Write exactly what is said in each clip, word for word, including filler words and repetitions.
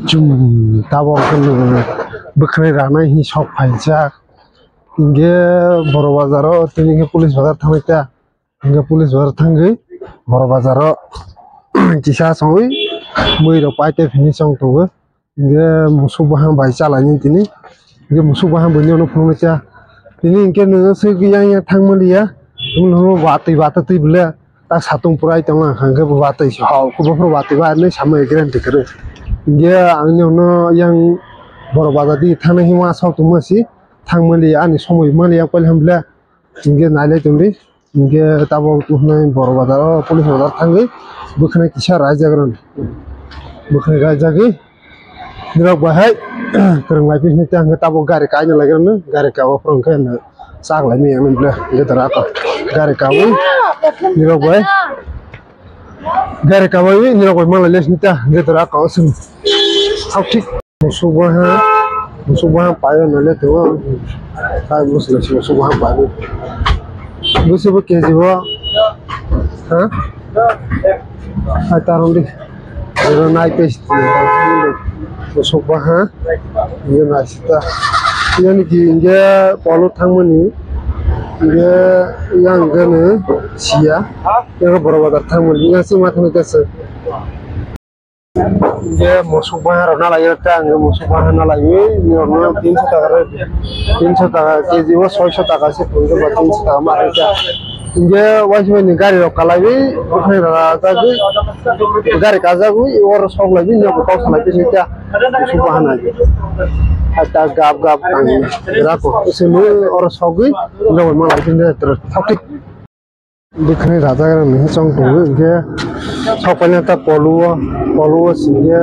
Chum tabok bwkhwnai ranai hi sok phaijak. Hinkhe Boro Bazaro tini khe Police Bazar thangwi ta. Hinkhe Police Bazar thangwi Boro Bazaro kisa songwi mui rok pai tei phini chong tongo. Hinkhe musuk bahan bai chalaini tini. Hinkhe musuk bahan buini ono phunuknai cha. Tini hinkhe nwng swk yang yang thangmani ya. Nwng watwi watwi twi bwle. Tak satung purai tong ang kha, hinkhe bo watwi se hok, bo phuru watwi ba nai samai guarantee kwrwi. Hinkhe ang nokno yang Boro Bazar di thangna hima sok tongma si thangmani ani somoi mani yak pailham bwle. Hinkhe nailai tongdi. Hinkhe tabok tubunai Boro Bazar o Police Bazar thangwi bwkhwnai kisa raijak rwng. Bwkhwnai raijagwi. Nirok bai hai kwrwng lai pis ni tang tabok gari kaina lai rwng gari ka o phwrwng khe chak lai mi ang bwle gedor ako gari ka o nirok bai gari ka bai nirok bai malai les ni ta gedor ako sum hak thik musuk bo ha musuk bo ha payo na le to kai musuk musuk bo ha payo. Busi bo K G bo. Ha? Hai tarong di. Ero nai pes. Bosok ba ha. Iyo nai sita. Iyo ni ki inge polo thangmani. Inge yang gane sia. Yang Boro Bazar thangmani. Yang si ma thangmani kasa. Hinkhe musuk bahan rok nalai o ta, hinkhe musuk bahan nalaiwi norokno tinso taka rw, tinso taka K G o soiso taka se tongkhe ba tinso taka ma rwkha. Hinkhe waisa bai ni gari rok kalaiwi bwkhwnai rajagwi gari kajagwi oro sok laiwi nogo kok salai tongkha musuk bahan ai. Hai ta gap gap tangwi rako simi oro sogwi nogo malai tongkha thokthik. Bwkhwnai rajak rok ni chong tongo hinkhe sok paina ta polo o polo o singkhe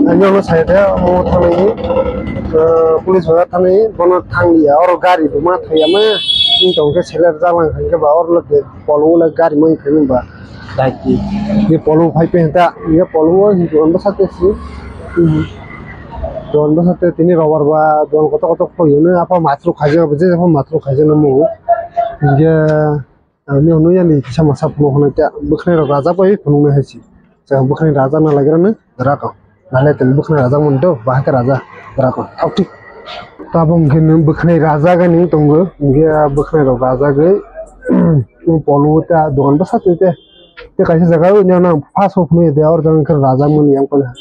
ani ono sai de omo thangwi police bazar thangwi bono thang liya oro gari bo ma thaiya ma wng tong khe seler jak lang kha hinkhe ba oro le polo o le gari ma wng thai wng ba daiki ni polo o phai pe ta ni polo o hintu on bwsa te si on bwsa te tini robar ba don kotor kotor khoi hwnwi apha masrok khaijak je apha masrok khaijak nw mung hinkhe. Ang nini hwnwi ani kisa masa phunuk hwnwi tei bwkhwnai rok rajak bai phunuknai hai se. Chwng bwkhwnai rajak na lai gra nw rako. Nale tei bwkhwnai rajak mani do bahai khe rajak rako. Thok thik. Tabuk hwnkhe nwng bwkhwnai rajak ani wng tongo. Hinkhe bwkhwnai rok rajagwi polo ta dogan bwsa twi tei. Tei kaisa jaga o nini ang first o phunukya de oro jang wngkhe rajak mani yang khe.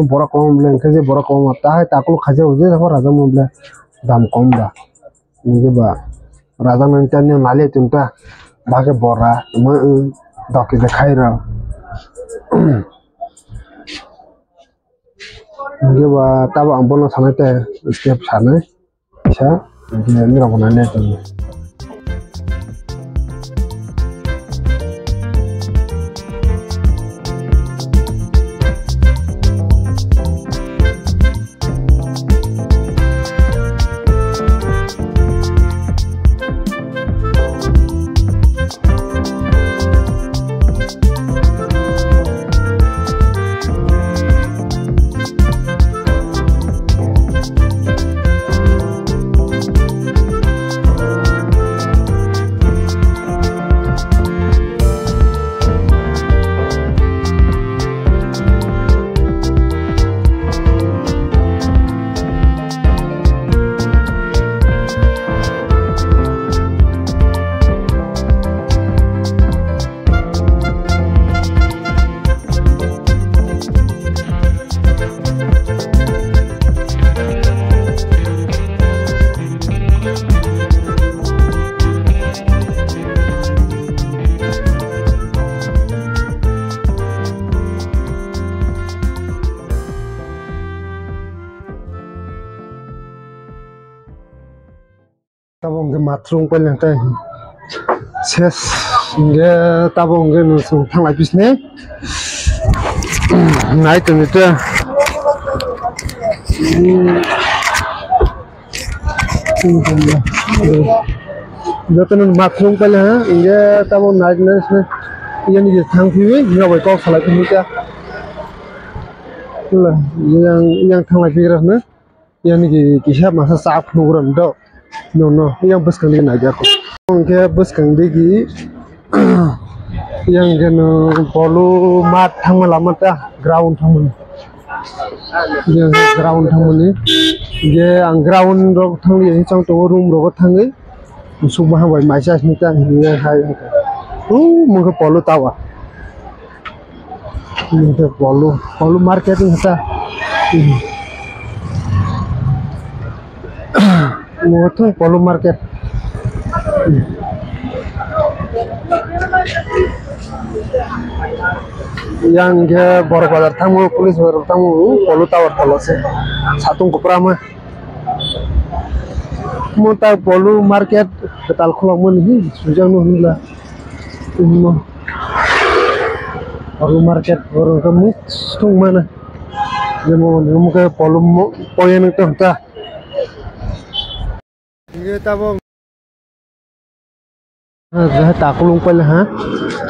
Borok kwbangma bwle hwnkhe je borok kwbangma tahai takhuk khaijak je rajak mani bwle dam kom da. Hinkhe ba rajak nani tei nini nali tong ta ba khe bora tongma wng doki de khai rw hinkhe ba tabuk ang bono sanai tei step sanai kisa hinkhe nini rok bo nani tong. Tabuk hwnkhe matrung paileng tei ses hwnkhe tabuk hwnkhe nwng chwng thanglai pisne nai tongwi tei. Jotono matrung paileng ha hwnkhe tabuk nai tongwi yani je thang phiwi nokbai kok salai phini ta. Yang yang thanglai pigra hwno. Yani ki kisa masa chak phunuk rw do. Nono yang bwskang digi naijak. Hwnkhe bwskang digi yang khe no bolu mat thangma lama ta ground thangma. Ground thangmani. Hinkhe ang ground rok thangwi chwng tongo, room rogo thangwi. Musuk bahang bai maisa sini ta hinkhe hai. Uh, mungkhe polo tawa. Hinkhe polo, polo market hinkhe ta. Mungkhe polo market. Yang ke Borok Bazar thango, police bazar thango, polo tower tolo se. Satung kopra ma. Mo ta polo market tal khulok mani hi sujang no hinla. Mo. Polo market borok ka muk sung mana. Jemo mo ke polo mo poyen ta ta. Ye tabo. Takulung paila ha.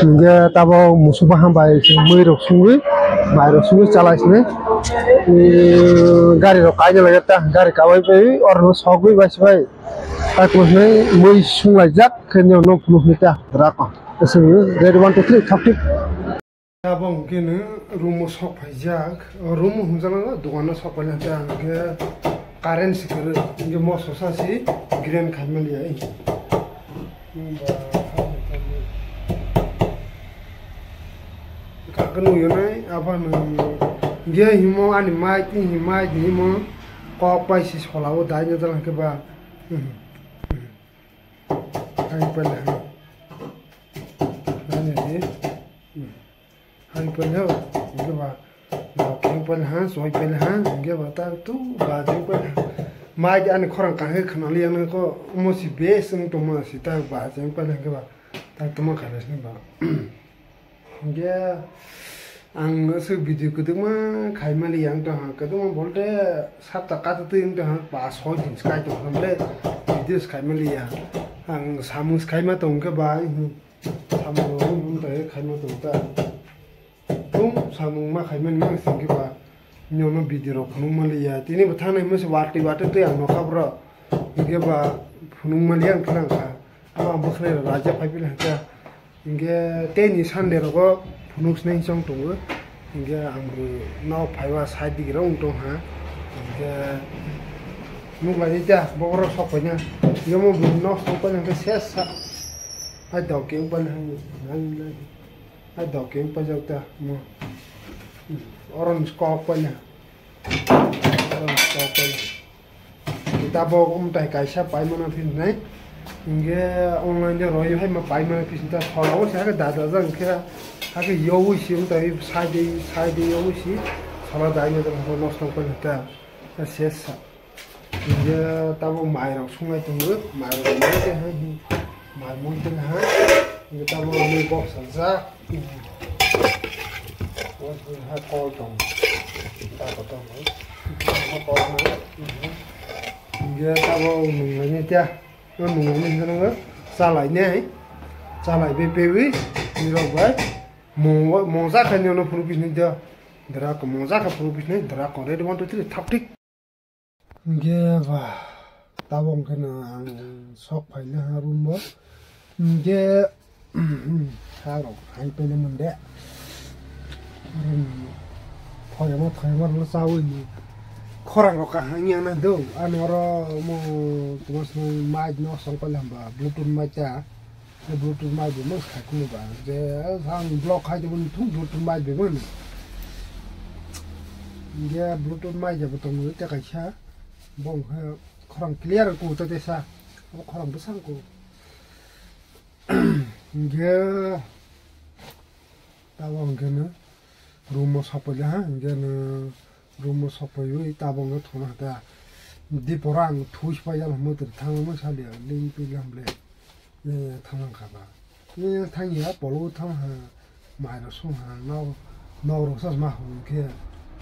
Hingke tabo musuk baham bai se mui rok sungwi, bai rok sungwi chalai sini. Gari rok kaina lai ta, gari kabai bai, oro sogwi bai se bai. Takulung mui sunglai jak, khe no phunuk ni ta, rako. Ready, one, two, three, thap thip. Abo hwnkhe no room o sok phaijak, o room o hwnjaknai dogano sok paina hwnkhe ang hwnkhe current se kwrwi, hwnkhe moso sa se grind khaimaliya. Kaka nukyanai aphano hwnkhe himo ani mic ni mic ni himo kok pai se sola o dai na jala hwnkhe ba. Hai pala. Ani ni. Hai pala, hingke ba, dao keng pala ha, soi pala ha, hingke ba, ta tu ba jeng pala ha. Mai ani khorang kahai khana liya nang ko, mo si bes wng tongma si ta ba jeng pala hingke ba, ta tongma khalas ni ba. Hingke ang se video kwdwkma khaimaliya wng tong ha, kwdwkma bolte sapta kata twi wng tong ha, ba soi din skai tong ha, bole video se khaimaliya. Ang samung se khaima tong khe ba, Samung wng tong khaima tong ta. Tong samung ma khaimani mang singkhe ba nyono video rok phunuk manliya. Tini bo thangnai mose watwi watwi tei ang nokha bro. Hingke ba phunuk manliya ang khe nang kha. Abo ang bwkhwnai rok raja phai phila hwnkha. Hingke tei ni Sunday rogo phunuk sinai chong tongo. Hingke ang bo nok phaiba side digi rok wng tong ha. Hingke nuk lai ta bokrok sok paina. Yomo bo nok sok paina hingke ses sa. Hai dao keng paina hai. Hai dao keng paijak ta mo. Orange kok paina. Orange kok paina. Tabok umtai kaisa paimano phinai. Hingke online de roi hai ma paimano phinta solo se hake dada jang khe hake yowi si umtai side side yowi si solo dai ma jang nosto paina ta. Ses sa. Hingke tabok mairok sunglai tongo, mairok mui tongha, mai mui tongha, hingke tabok mui boksajak, ha kol tong, tabok tong, ha kol tong, hingke tabok nunglaini tia, o nunglaini hingke nangkhe chalai nai, chalai bai pewi, nirok bai, mungsa khaini ono phuru bisni tia, dera ko mungsa kha phuru bisni, dera ko ready one two three thap thik. Hingke ba, tabok hingke no ang sok phaina ha room bo. Hingke, ha rok hai paina mande. Room thoyama, thoyama rok chawi ni. Khorang rok kaham yang na do. Ani oro mo tuma song mic no song pailamba, Bluetooth mic ta. Bluetooth mic bo mano khai khunu ba. Je ang block khai tongmani thung Bluetooth mic bo mano. Je Bluetooth mic jabo tongo tei kaisa. Bo hwnkhe khorang clear ko to tesa. Abo khorang bwsang ko. Hwnkhe tabok hwnkhe no room o sok paida ha, hwnkhe no room o sok paiwi tabok no thangna hata. Dipora ang thui pai jalo hwnwi twi thangma saliya, ling twi lam le. Ye thanglang kha ba. Ye thang ya polo thang ha, mai rok song ha, nok, nok rok sa ma hwn khe.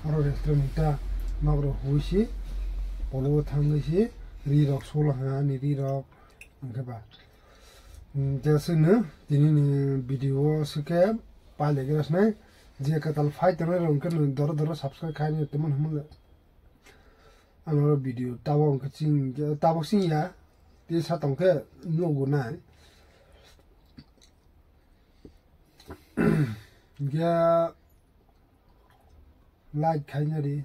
Aro restaurant ta nok rok hui si, polo thangwi si, ri rok sola ha, ani ri rok, hwnkhe ba. Hmm, je chwngno tini ni video o swkhe pai lai gra swnai, je kwtal phai tongnai rok hwnkhe no doro doro subscribe khai ni tongmani hwnmale. Ano video tabok hwnkhe ching, tabok ching ya, tei sa tong khe nugo nai. Hwnkhe Like khaina di,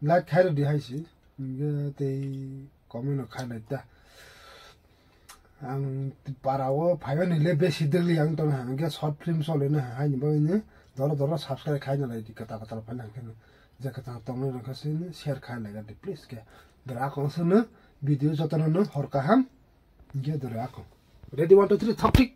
like khairw di hai si, hingke tei comment no khailai ta. Ang para o phaiba ni le besi degli ang tong ha, hingke short film chole na ha, haini bagwi ni doro doro subscribe khaina lai di, kwtal kwtal phai nang khe no. Je kwtal tong nai rok khe se no share khailai di please khe. Dora kong se no video joto no no hor kaham, hingke dora kong. Ready, one, two, three, thok thik.